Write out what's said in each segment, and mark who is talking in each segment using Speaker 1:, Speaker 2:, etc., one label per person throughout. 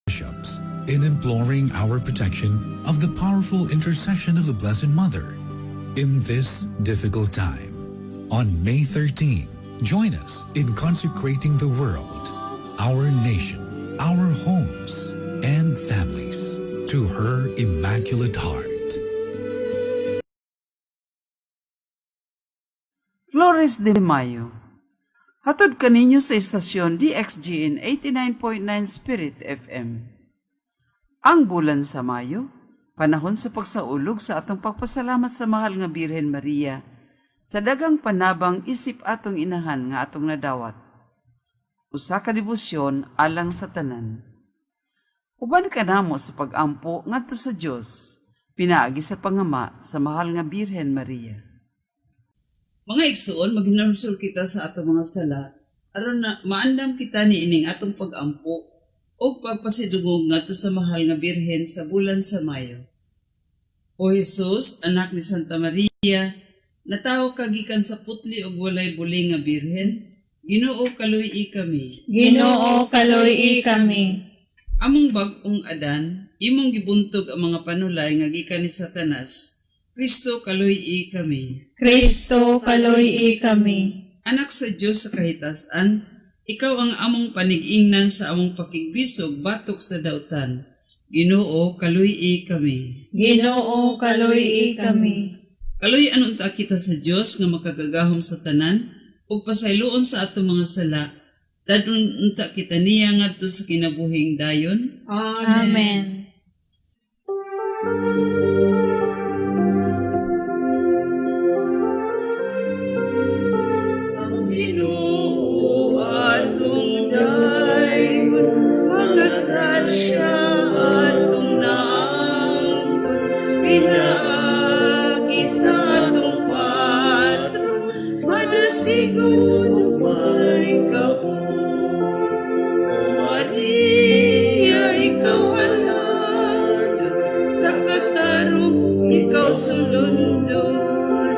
Speaker 1: Bishops in imploring our protection of the powerful intercession of the Blessed Mother in this difficult time. On May 13, join us in consecrating the world, our nation, our homes, and families to her Immaculate Heart.
Speaker 2: Flores de Mayo. Hatod kaninyo sa istasyon DXGN 89.9 Spirit FM. Ang bulan sa Mayo, panahon sa pagsaulog sa atong pagpasalamat sa mahal nga Birhen Maria sa dagang panabang isip atong inahan nga atong nadawat. Usa ka debosyon alang sa tanan. Uban kanamo sa pagampo ngadto sa Dios, pinaagi sa pangama sa mahal nga Birhen Maria. Mga igsoon, maghinulsol kita sa atong mga sala aron na maandam kita niining atong pagampo ug pagpasidungog ngadto sa mahal nga Birhen sa bulan sa Mayo. O Hesus, anak ni Santa Maria, natawo ka gikan sa putli ug walay buling nga birhen, Ginoo, kaluy-i kami.
Speaker 3: Ginoo, kaluy-i kami.
Speaker 2: Among bag-ong Adan, imong gibuntog ang mga panulay nga gikan ni Satanas. Kristo, kaluy-i kami.
Speaker 3: Kristo, kaluy-i kami.
Speaker 2: Anak sa Dios sa kahitasan, ikaw ang among panig-ingnan sa among pakigbisog batok sa dautan. Ginoo, kaluy-i kami.
Speaker 3: Ginoo, kaluy-i kami.
Speaker 2: Kaluy-an unta kita sa Dios nga makagagahom sa tanan ug pasayloon sa atong mga sala. Dadon unta kita niya ngadto sa kinabuhing dayon.
Speaker 3: Amen.
Speaker 2: Ang Ginoo atong daygon, mga grasya atong naangkon, pinaagi sa atong patron, madasigon ug may gahom. O Maria, ikaw halad, sa katarong ikaw sulundon.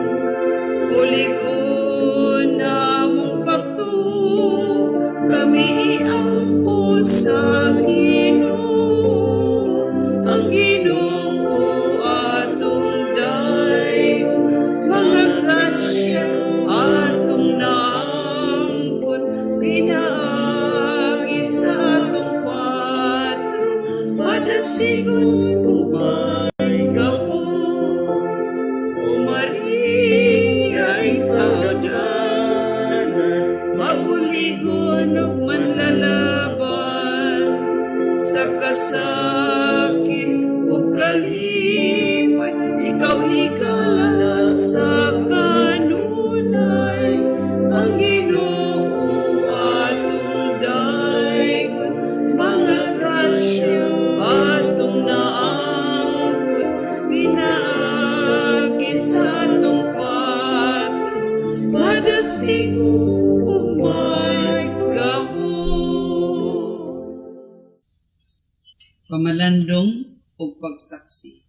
Speaker 2: Buligon namong pagtuo, kami iampo sa Ginoo. Ang Ginoo atong daygon, mga grasya atong naangkon, pinaagi sa atong patron, madasigon ug may gahom. O Maria, ikaw danan, mabuligon ug manlalaban sa kasakit ug kalipay, ikaw higala sa kanunay. Ang Ginoo atong daygon, mga grasya atong naangkon, pinaagi sa atong patron, madasigon ug may gahom. Pamalandong ug pagsaksi.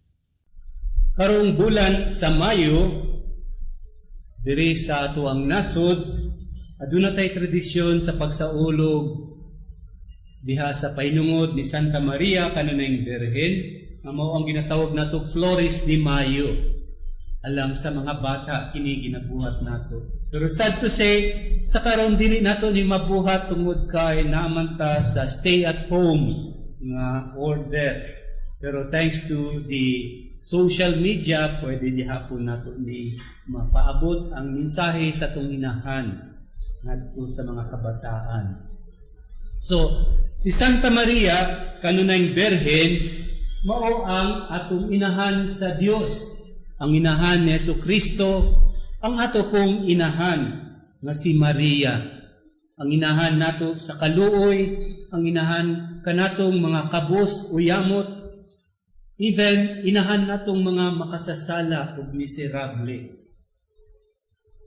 Speaker 4: Karong bulan sa Mayo, diri sa atoang nasod, aduna tay tradisyon sa pagsaulog diha sa pahinungod ni Santa Maria kanunayng Birhen, nga mao ang ginatawag nato Flores de Mayo. Alang sa mga bata kini ginabuhat nato. Pero sad to say, sa karon dili nato ni mabuhat tungod kay naaman ta sa stay at home nga order. Pero thanks to the social media, pwede gihapon nato ni mapaabot ang mensahe sa atong inahan ngadto sa mga kabataan. So, si Santa Maria, kanunayng Birhen, mao ang atong inahan sa Dios. Ang inahan ni Hesus Kristo, ang ato pong inahan nga si Maria. Ang inahan nato sa kaluoy, ang inahan kanatong mga kabos o yamot, even inahan natong mga makasasala ug miserable.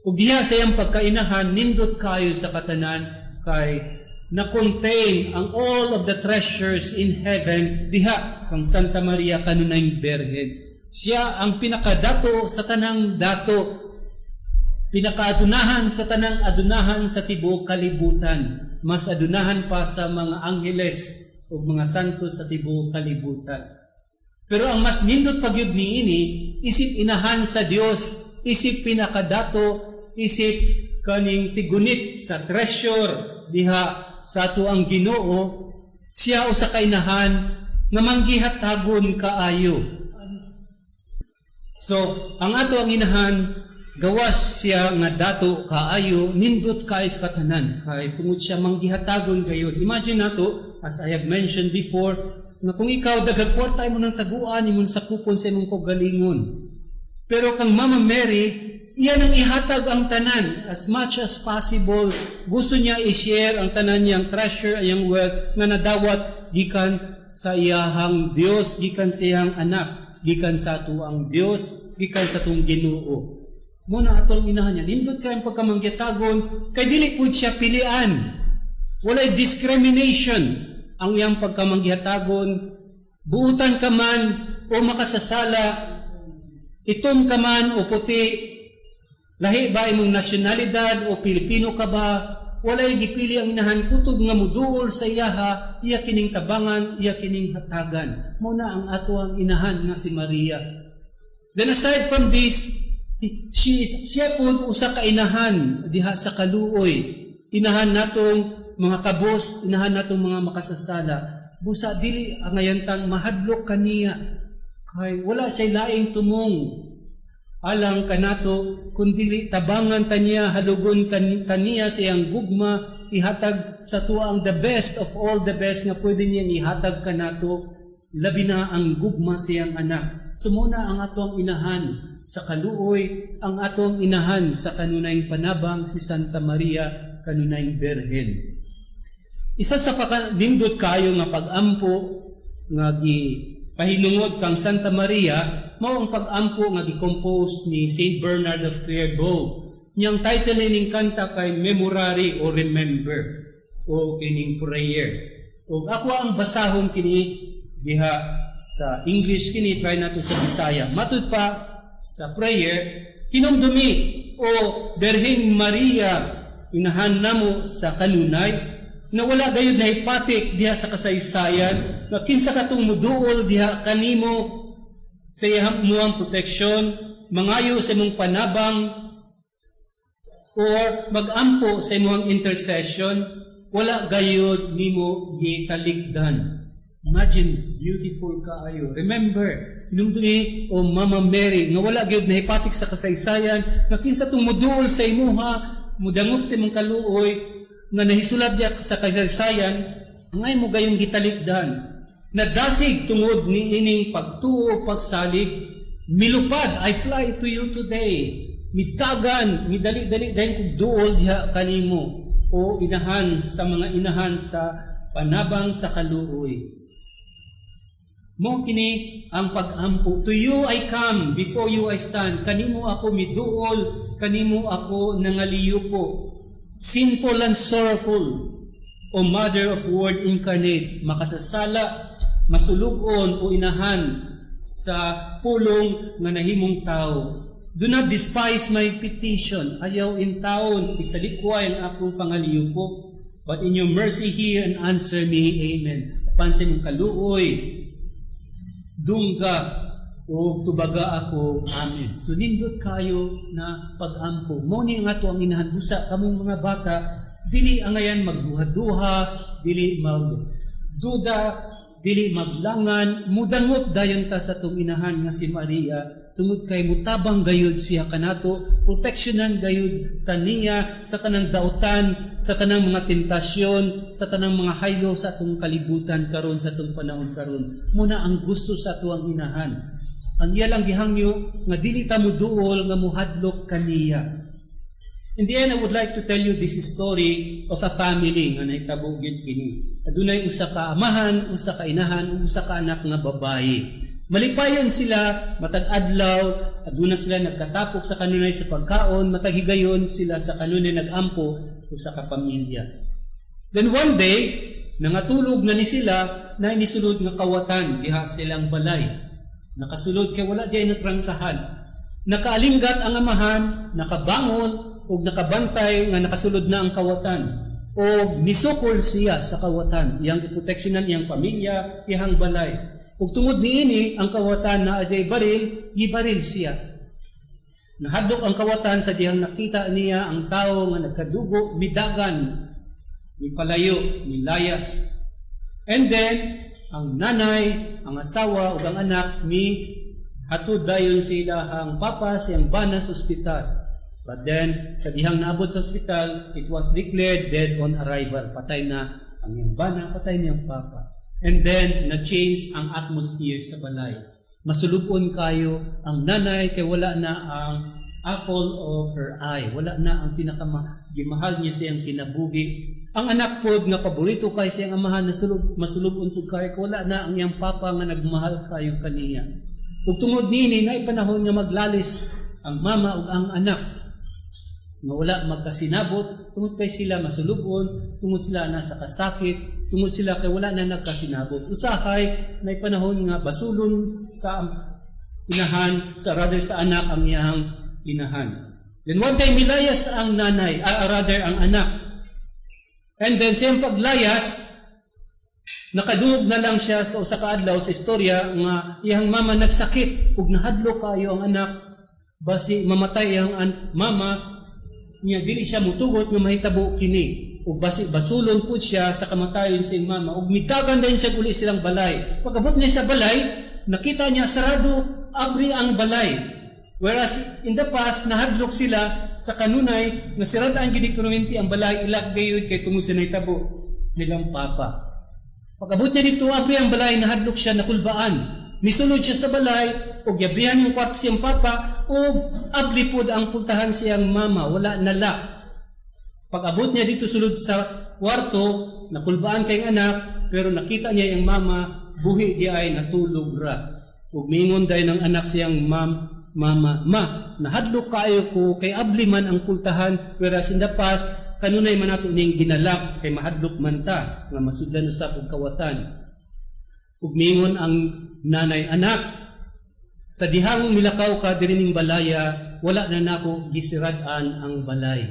Speaker 4: Ug diha sa iyang pagkainahan, nindot kayo sa katanan kay na-contain ang all of the treasures in heaven diha kang Santa Maria kanunayng Birhen. Siya ang pinakadato sa tanang dato, pinakaadunahan sa tanang adunahan sa tibuok kalibutan, mas adunahan pa sa mga angheles. ug mga santo sa tibuok kalibutan. Pero ang mas nindot pa gyud niini, isip inahan sa Dios, isip pinakadato, isip kaning tigunit sa treasure diha sa ato ang Ginoo, siya usa ka inahan nga manggihatagon kaayo. So, ang ato ang inahan, gawas siya nga dato kaayo, nindot kaayo sa katanan kay tungod siya manggihatagon gayud. Imagine nato, as I have mentioned before, nga kung ikaw daghang kwarta imo nang taguan, imong sakupon sa imong kaugalingon. Pero kang Mama Mary, iya nang ihatag ang tanan as much as possible. Gusto niya i-share ang tanan niyang treasure, iyang wealth nga nadawat gikan sa iyahang Dios, gikan sa iyang anak, gikan sa ato ang Dios, gikan sa atong Ginoo. Mao na atong inahan niya. Nindot kayong pagkamanggihatagon, kay dili pud siya pilian. Walay discrimination ang iyang pagkamanggihatagon. Buutan ka man o makasasala, itom ka man o puti, lahi ba imong nasyonalidad o Pilipino ka ba, walay gipili ang inahan kutob nga muduol sa iyaha, iya kining tabangan, iya kining hatagan. Mao na ang ato ang inahan nga si Maria. Then aside from this, siya po usa ka inahan diha sa kaluoy. Inahan natong mga kabos, inahan natong mga makasasala. Busa dili angayan tang mahadlok kaniya. Kay wala siya laing tumong alang kanato, kundili tabangan ta niya, halugon kaniya sa iyang gugma, ihatag sa tuwa ang the best of all the best nga pwede niyang ihatag kanato, labi na ang gugma sa iyang anak. So mao na ang atong inahan sa kaluoy, ang atong inahan sa kanunayng panabang, si Santa Maria, kanunayng Berhen. Isa sa nindot kayo nga pag-ampo nga gi pahinungod kang Santa Maria mao ang pag-ampo nga gi-compose ni Saint Bernard of Clairvaux. Niyang title nining kanta kay Memorare o Remember o kining prayer. O ako ang basahon kini diha sa English kini, try nato sa Bisaya. Matud pa sa prayer, "Hinumdumi o Berheng Maria, inahan namo sa kanunay, na wala gayud nahipatik diha sa kasaysayan nga kinsa katong muduol diha kanimo sa iyang muang proteksyon, mangayo sa imong panabang or magampo sa imong intercession, wala gayud nimo gitalikdan." Imagine, beautiful kaayo. Remember, hinumdumi o Mama Mary, nga wala gyud nahipatik sa kasaysayan nga kinsa tong muduol sa imuha, mudangop sa imong kaluoy, nga nahisulat diya sa kasaysayan ngay mo gayong gitalikdan. Nadasig tungod ni ining pagtuo, pagsalig, milupad, I fly to you today. Mitagan, midali-dali dayon kog duol diha kanimo o inahan sa mga inahan sa panabang sa kaluoy. Mo kini ang pag-ampo. "To you I come, before you I stand. Kanimo ako miduol, kanimo ako nangaliyupo. Sinful and sorrowful, O Mother of Word Incarnate," makasasala, masulugon o inahan sa pulong nga nahimong tao. "Do not despise my petition. Ayaw intawon, isalikway ang akong pangaliyupo. But in your mercy hear and answer me. Amen." Pansin mong kaluoy, dungga o tubaga ako. Amen. So nindot kayo na pag-ampo. Mo ni nga to ang inahan. Busa kamong mga bata, dili angayan magduha-duha, dili magduda, dili maglangan, mudangop dayon ta sa tong inahan nga si Maria tungod kay mutabang gayud siya kanato, proteksyonan gayud taniya sa tanang dautan, sa tanang mga tentasyon, sa tanang mga haylo sa atong kalibutan karon, sa atong panahon karon. Mao na ang gusto sa atuang inahan. Ang iya lang gihangyo nga dili ta muduol nga muhadlok kaniya. In the end, I would like to tell you this story of a family nga nahitabo gyud kini. Adunay usa ka amahan, usa ka inahan, ug usa ka anak nga babayi. Malipayon sila matag adlaw, aduna sila nagkatapok sa kanunay sa pagkaon, matag higayon sila sa kanunay nagampo usa ka pamilya. Then one day, nangatulog na ni sila na inisulod nga kawatan diha silang balay. Nakasulod kay wala diay natrangkahan. Nakaalinggat ang amahan, nakabangon ug nakabantay nga nakasulod na ang kawatan. O misukol siya sa kawatan, iyang giproteksyonan iyang pamilya, iyang balay. Ug tungod niini ang kawatan naa jay baril, gibaril siya. Nahadlok ang kawatan sa dihang nakita niya ang tao nga nagkadugo, midagan, mipalayo, milayas. And then, ang nanay, ang asawa ug ang anak mi hatod dayon sa ilahang papa, siyang bana sa ospital. But then, sa dihang naabot sa ospital, it was declared dead on arrival. Patay na ang iyang bana, patay niyang papa. And then, na-change ang atmosphere sa balay. Masulubon kayo ang nanay kay wala na ang apple of her eye. Wala na ang pinakamahal niya siyang kinabuhi. Ang anak pod nga paborito kay siyang amahan na sulub, masulubon pud kayo, wala na ang iyang papa nga nagmahal kayo kaniya. Ug tungod niini, naay panahon nga maglalis ang mama ug ang anak nga wala magkasinabot tungod kay sila masulubon, tungod sila nasa kasakit, tungod sila kay wala na nagkasinabot. Usahay may panahon nga basulon sa inahan, sa rather sa anak ang iyang inahan. Then one day milayas ang nanay, rather ang anak. And then siyang paglayas, nakadungog na lang siya sa usa ka adlaw sa istorya nga iyang mama nagsakit ug nahadlok kayo ang anak basi mamatay iyang mama niya. Dili siya mutugot nga mahitabo kini ug basi basulon pud siya sa kamatayon sa iyang mama, ug mitagan din siya uli silang balay. Pag-abot niya sa balay, nakita niya sarado, abri ang balay, whereas in the past nahadlok sila sa kanunay nga siradaan gid permanente ang balay, i-lock gayud kay tungod sa nahitabo nilang papa. Pag-abot niya dito, abri ang balay, nahadlok siya, nakulbaan. Nisulod siya sa balay, ug yabrihan yung kwarto siyang papa, ug abli pod ang pultahan siyang mama, wala na lock. Pag-abot niya dito sulod sa kwarto, nakulbaan kay anak, pero nakita niya yung mama, buhi di ay, natulog ra. Ug mingon dayon ng anak siyang mama, "Ma, nahadlok kaayo ko kay abli man ang pultahan," whereas in the past, kanunay man nato ning gina-lock kay mahadlok man ta nga masudlan usab og kawatan. Ug mingon ang nanay, "Anak, sa dihang milakaw ka diri ning balaya, wala na nako gisirad-an ang balay.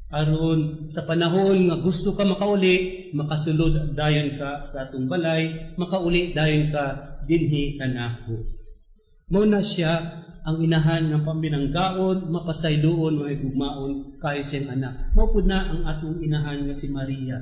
Speaker 4: Aron sa panahon nga gusto ka makauli, makasulod dayon ka sa atong balay, makauli dayon ka dinhi kanako." Mao na siya ang inahan ng pambinanggaon, mapasayloon, mahigugmaon kay siyang anak. Mao pud na ang atong inahan nga si Maria.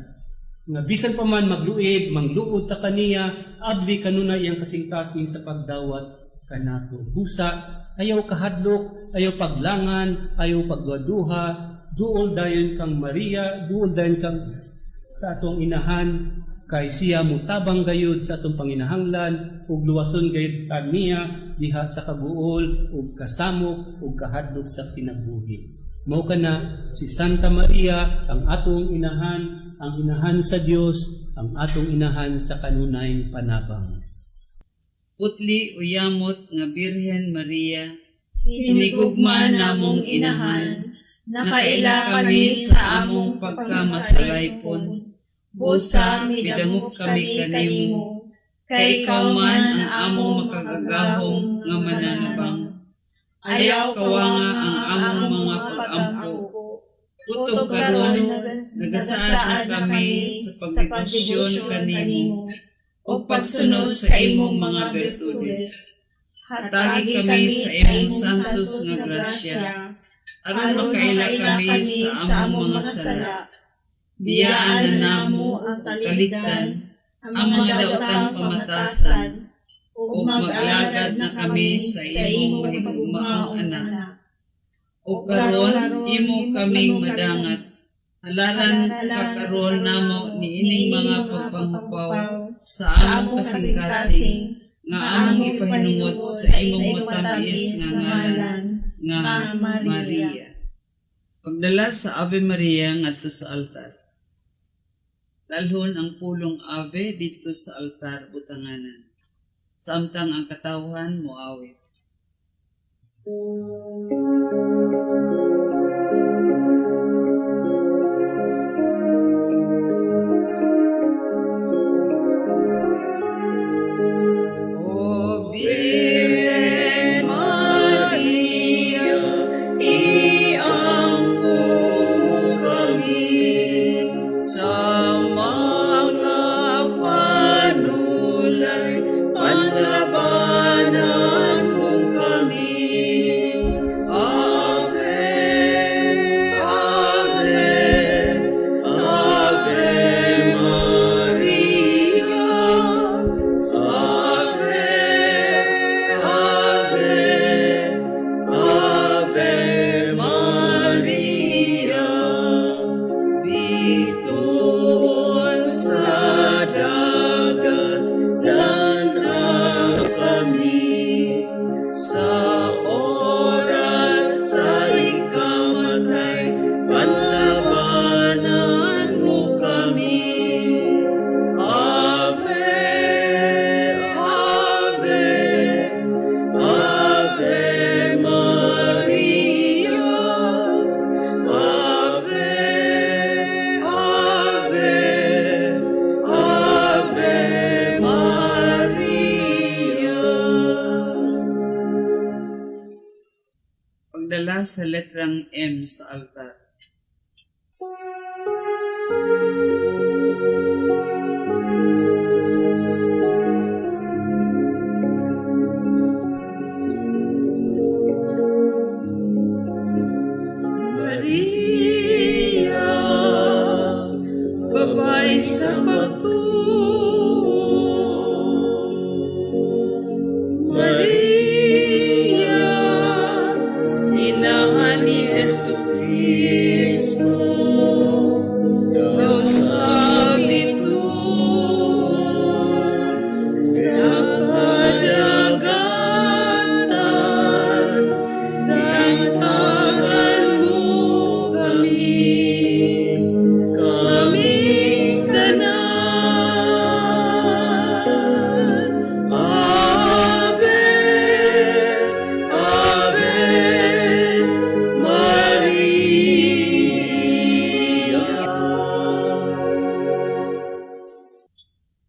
Speaker 4: Nga bisan pa man magluid, mangluod ta kaniya, abli kanunay iyang kasing-kasing sa pagdawat kanato. Busa, ayaw kahadlok, ayaw paglangan, ayaw pagduha, duol dayon kang Maria, duol dayon kang sa atong inahan, kay siya mutabang gayud sa atong panginahanglan ug luwason gayud kaniya diha sa kaguol ug kasamok ug kahadlok sa kinabuhi. Mao kana si Santa Maria, ang atong inahan, ang inahan sa Dios, ang atong inahan sa kanunayng panabang.
Speaker 2: Putli o yamot nga Birhen Maria,
Speaker 3: hinigugma namong inahan, nakaila kami sa among pagkamasalaypon. Busa,
Speaker 2: midangop
Speaker 3: midangop
Speaker 2: kami
Speaker 3: kami
Speaker 2: kanimo,
Speaker 3: kanimo,
Speaker 2: kay ikaw man ang among makagagahom nga mananabang. Ayaw kawanga ang among mga pag-ampo. Utob karon, nagasaad na kami sa pagdebosyon kanimo ug pagsunod sa imong mga bertudes.
Speaker 3: Hatagi kami sa imong santos nga grasya,
Speaker 2: aron makaila kami sa among mga sala. Biyaan na namo ug kaligtan ang mga daotang pamatasan, ug mag-alagad na kami sa imong mahigugmaang anak. Ug karon imo kaming madangat. Halaran ka karon namo niining mga pagpanghupaw sa among kasing-kasing nga among ipahinungod sa imong matamis nga ngalan nga Maria. Pagdala sa Ave Maria ngadto sa altar. Dalhon ang pulong Ave didto sa altar butanganan, samtang ang katawhan moawit. O Birhen Maria, iampo mo kami sa
Speaker 3: Pagdala sa letrang M sa altar. Maria, babae sa pagtuo. Maria, inahan ni Jesu Kristo, Diyos sa bituon, sa kadagatan, tatagan mo kami, kaming tanan. Ave, Ave Maria.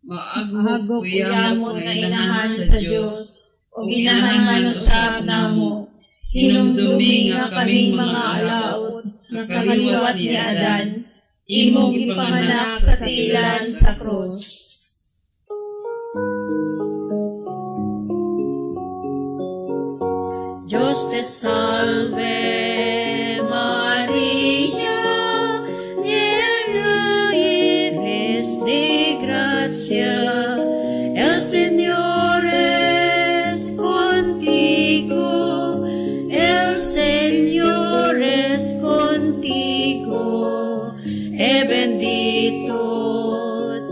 Speaker 3: Maaghog uyamot nga inahan sa Dios, ug inahan man usab namo, hinumdumi nga kaming mga alaot, nga kaliwat ni Adan, imong gipanganak sa tiilan sa krus. Dios te salve Maria, llena eres de gracia, el Señor es contigo, el Señor es contigo, e bendito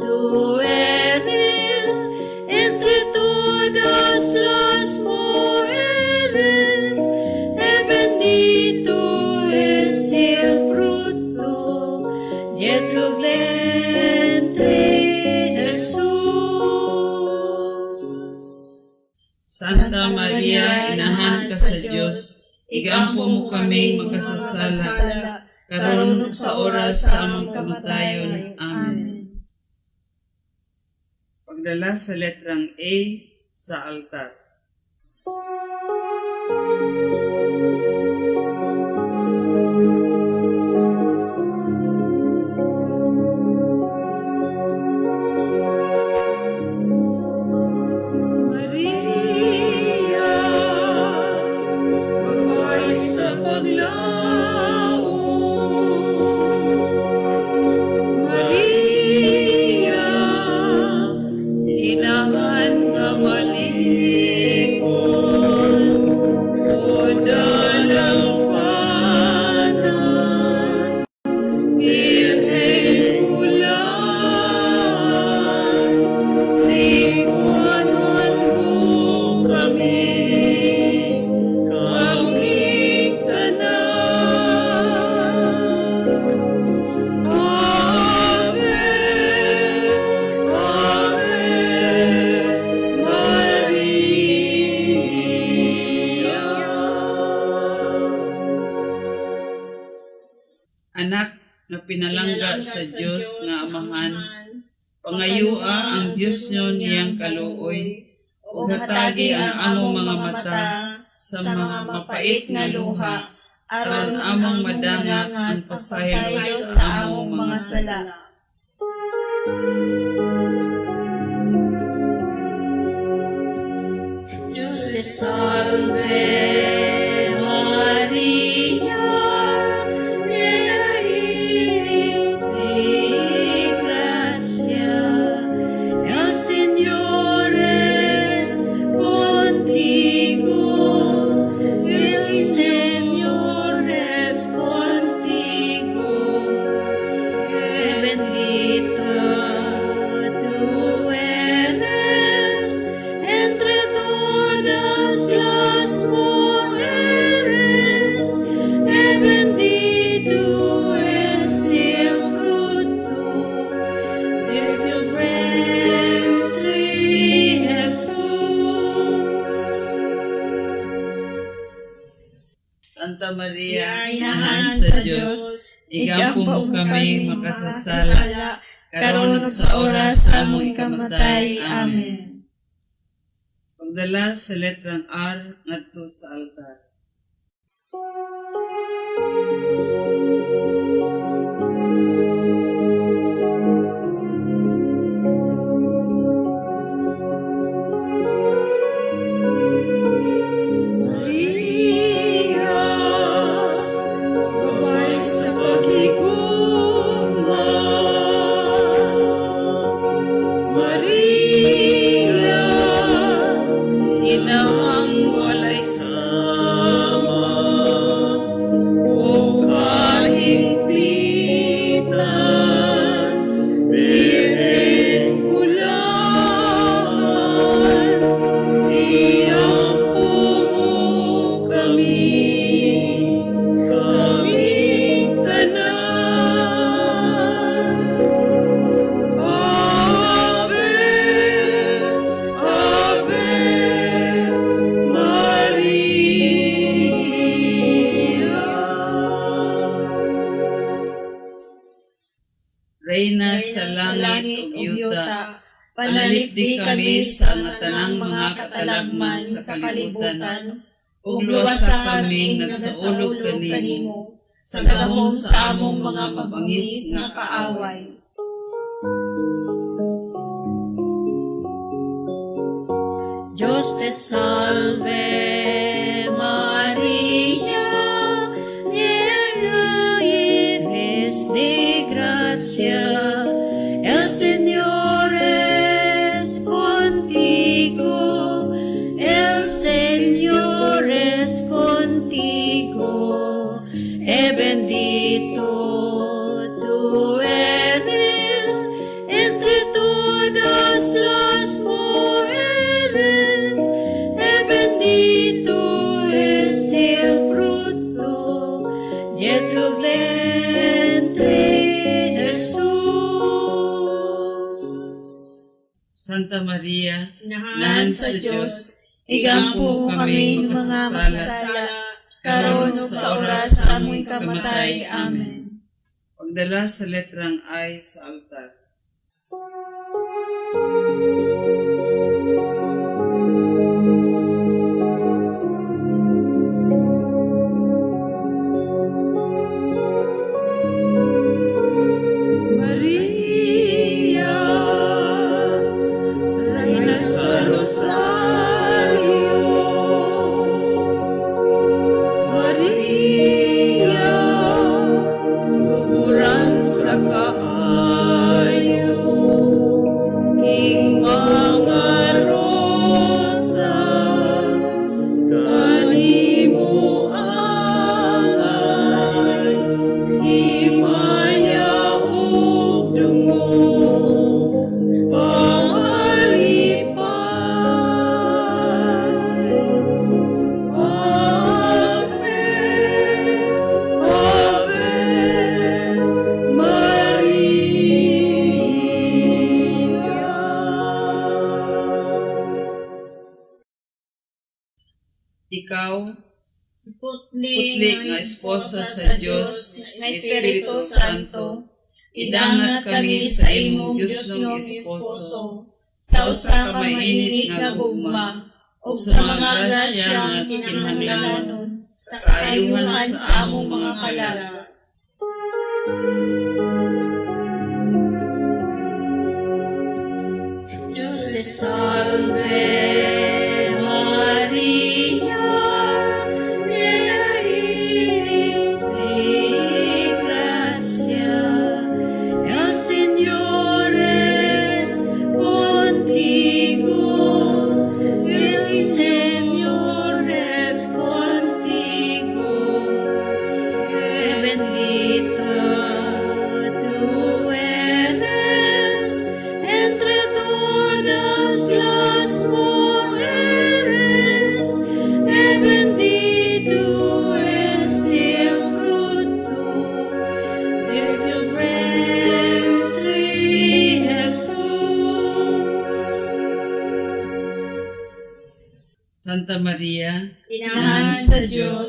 Speaker 3: tú eres entre todas las mujeres, e bendito es el fruto de tu vientre, Jesús. Santa Maria, inahan ka sa Dios, igampo mo kaming magkasasala, karon ug sa oras sa among kamatayon. Amen. Pagdala sa letrang A sa altar. Maria, babae sa paglaon. Maria, inahan nga malikon, o dalang panan, Birheng ulan, lipuanan mo kami, kaming tanan. Ave, Ave Maria. Anak nga pinalangga sa Dios nga Amahan, pangayua ang Dios nyo niyang kaluoy, ug hatagi ang among mga mata sa mga mapait nga luha, aron among madangat ang pasaylo sa among mga sala. Dios te salve Maria, llena eres de gracia, el Señor es contigo, el Señor es contigo, e bendita tú eres entre todas las mujeres, e bendito es el fruto de tu vientre, Jesús. Santa Maria, inahan sa Dios, igampo mo kami makasasala, karon ug sa oras sa among ikamatay. Amen. Pagdala sa letrang R ngadto sa altar. Maria, Inang walay sama, o kahingpitan, Birhen Bulahan, iampo mo kami, kaming tanan. Ave, Ave Maria. Reyna sa langit ug yuta, panalipdi kami sa ang tanang mga katalagman sa kalibutan, ug luwasa kami nagsaulog kanimo sa gahom sa among mga mabangis nga kaaway.
Speaker 5: Dios te salve, Maria, llena eres de gracia, el Señor es contigo, el Señor es contigo, e bendito tú eres entre todas las mujeres, e bendito es el fruto de tu vientre, Jesús.
Speaker 3: Santa Maria,
Speaker 6: Inahan sa Dios, igampo mo kami mga makasala, karon ug sa oras sa among kamatay. Amen.
Speaker 3: Pagdala sa letrang I sa altar. Maria, Reina sa Rosario, Maria, tuburan sa kaayo, king mga rosas, kanimo angay, himaya ug dungog, pangalipay. Ave, Ave Maria. Ikaw,
Speaker 6: Putli
Speaker 3: putli nga esposa sa Dios, nga Espiritu Santo, idangat kami sa imong Dios esposo,
Speaker 6: sa usa ka mainit nga gugma, ug sa mga grasya nga kinahanglanon, sa kaayuhan sa among mga kalag.
Speaker 5: Dios te salve, Maria, llena eres de gracia, el Señor es contigo, el Señor es contigo, e bendita tú eres entre todas las mujeres, e bendito es el fruto de tu vientre, Jesús.
Speaker 3: Santa Maria,
Speaker 6: Inahan sa Dios,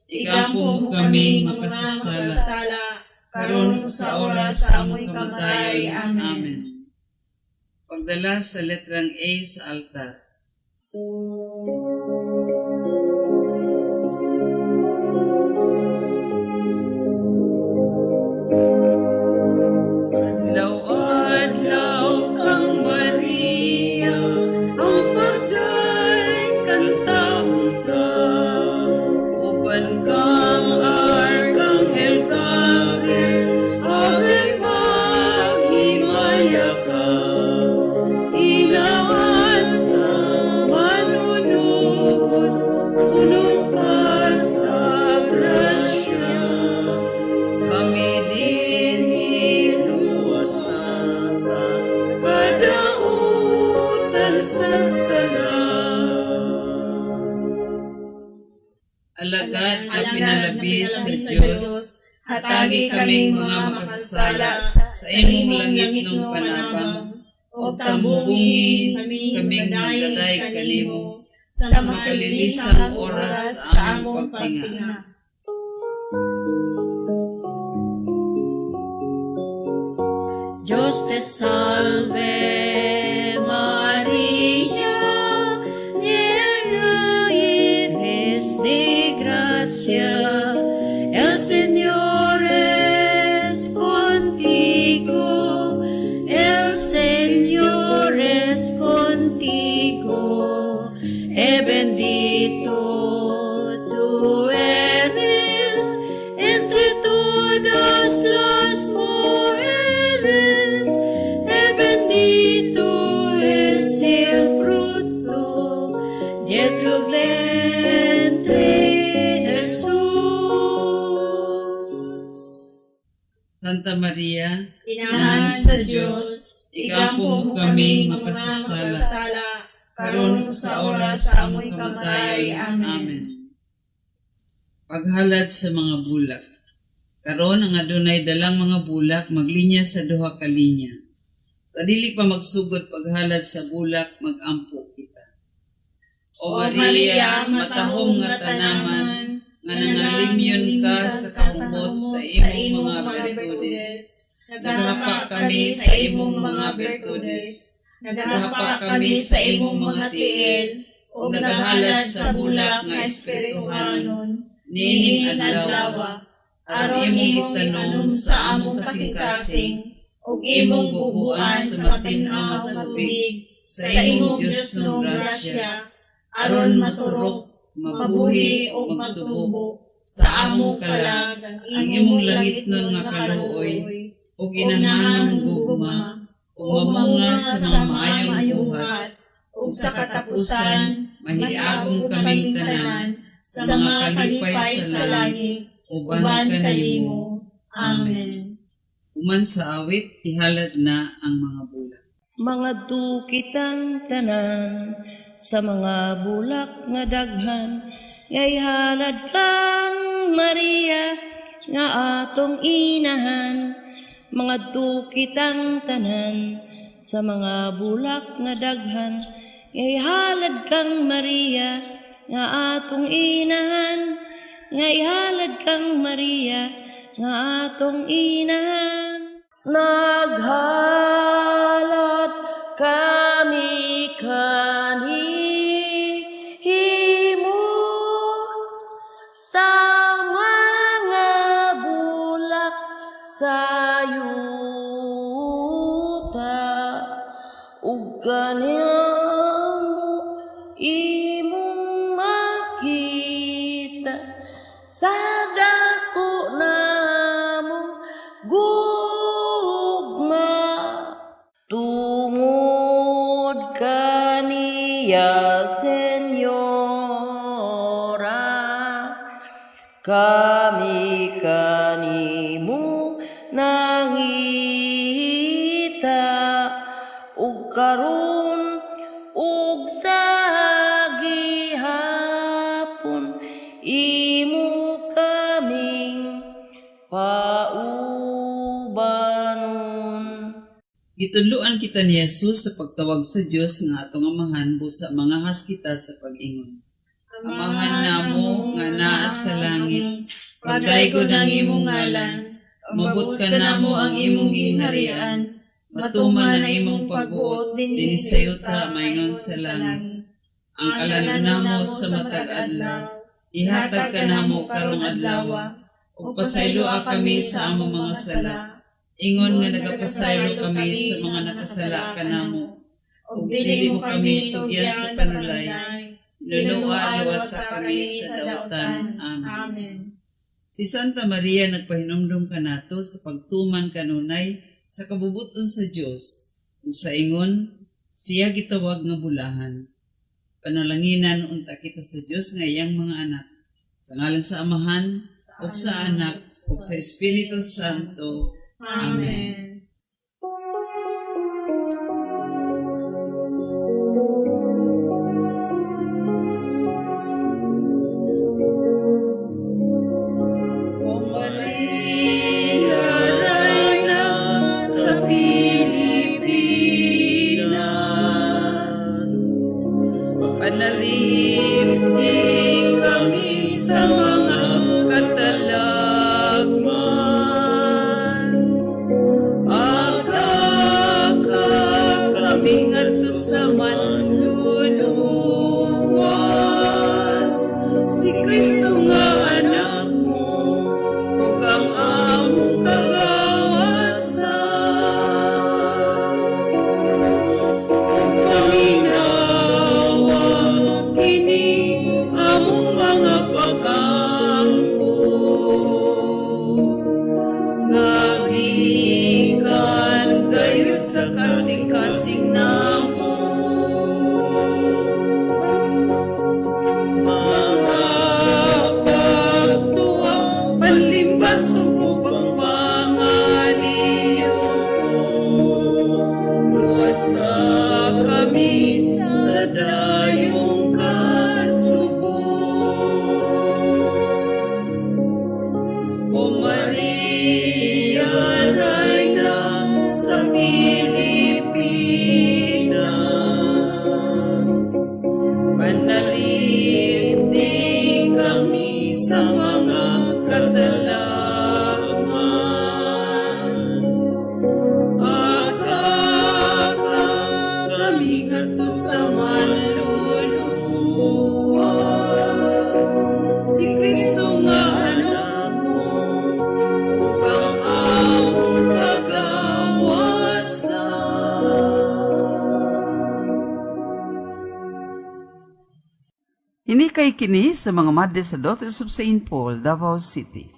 Speaker 3: igampo mo kami
Speaker 6: mga
Speaker 3: makasasala,
Speaker 6: makasasala,
Speaker 3: karon
Speaker 6: karon sa oras sa among kamatay. Amen.
Speaker 3: Amen. Pagdala sa letrang A sa altar. Adlaw-adlaw kang Maria, ang pagday kanta uban kang Arkanghel Gabriel, Ave maghimaya ka.
Speaker 5: Puno ka sa grasya, kami dinhi luwasa sa kadautan sa sala.
Speaker 3: Alagad nga pinalabis sa Dios, hatagi kaming mga makasasala sa imong langitnong panabang, ug tambungi kaming magdaday kanimo sa makalilisang oras sa among pagtinga.
Speaker 5: Dios te salve, Maria, llena eres de gracia, el Señor es contigo, el Señor es contigo, e bendito tú eres entre todas las mujeres, e bendito es el fruto de tu vientre, Jesús.
Speaker 3: Santa Maria,
Speaker 6: Inahan sa Dios,
Speaker 3: ikampo mo kaming makasasala, karon sa oras sa among kamatayon. Amen. Paghalad sa mga bulak. Karon ang adunay dalang mga bulak maglinya sa duha ka linya. Sa dili pa magsugod paghalad sa bulak, magampo kita. O Maria, matahom nga tanaman, nga nangalimyon ka sa kahumot sa imong mga bertudes. Nagahapa kami sa imong mga bertudes. Nagahapa kami sa imong mga tiil, ug nagahalad sa bulak nga espirituhanon niining adlaw, aron imong itanom sa among kasing-kasing ug imong bubuan sa matin-aw nga tubig sa imong Diosnong grasya, aron maturok, mabuhi ug magtubo sa among kalag ang imong langitnon nga kaluoy ug inahanong gugma, ug mamunga sa mga maayong buhat, ug sa katapusan mahiagom kaming tanan sa mga kalipay sa langit uban kanimo. Amen. Human sa awit, ihalad na ang mga bulak.
Speaker 7: Mangadto kitang tanan sa mga bulak nga daghan, nga ihalad kang Maria nga atong inahan. Mangadto kitang tanan sa mga bulak nga daghan, nga ihalad kang Maria nga atong inahan, nga ihalad kang Maria nga atong inahan. Naghalad kami kanimo sa mga bulak sa yuta, ug kanimo imong makita sa dako namong gugma tungod kaniya, Senyora. Kami kanimo nangita ug karon ug sa gihapon imo kaming paubanon.
Speaker 3: Gitudloan kita ni Jesus sa pagtawag sa Dios nga atong Amahan busa mangahas kita sa pag-ingon. Amahan namo nga naa sa langit, pagdaygon ang imong ngalan, mabot kanamo ang imong gingharian, matuman ang imong pagbuot dinhi sa yuta maingon sa langit. Ang kalanon namo sa matag adlaw, ihatag kanamo karong adlaw, ug pasayloa kami sa among mga sala, ingon nga nagapasaylo kami sa mga nakasala kanamo. Ug dili mo kami tugyan sa panulay, hinunoa luwasa kami sa dautan. Amen.
Speaker 6: Amen.
Speaker 3: Si Santa Maria nagpahinumdum kanato sa pagtuman kanunay sa kabubuton sa Dios, ug sa ingon siya gitawag nga bulahan. Panalanginan unta kita sa Dios nga iyang mga anak. Sa ngalan sa Amahan, ug sa Anak, ug sa Espiritu Santo. Amen. O Maria, Reyna sa Pilipinas, panalipdi kami sa mga katalagman. Aga kami ngadto sa manluluwas, si Kristo nga anak mo, ug ang among kagawasan. Ug paminawa kini among mga pag-ampo, nga gikan gayud sa kasing-kasing namo. Mga pagtuwa, panlimbas ug pagpangaliyo. Luwasa kami sa dayong kasubo. O Maria, Reyna sa Pilipinas, panalipdi kami sa mga katalagman. Aga kami ngadto sa manluluwas, si Kristo nga anak mo, ug ang among kagawasan.
Speaker 2: Hinikay kini sa mga Madre sa Daughters of St. Paul, Davao City.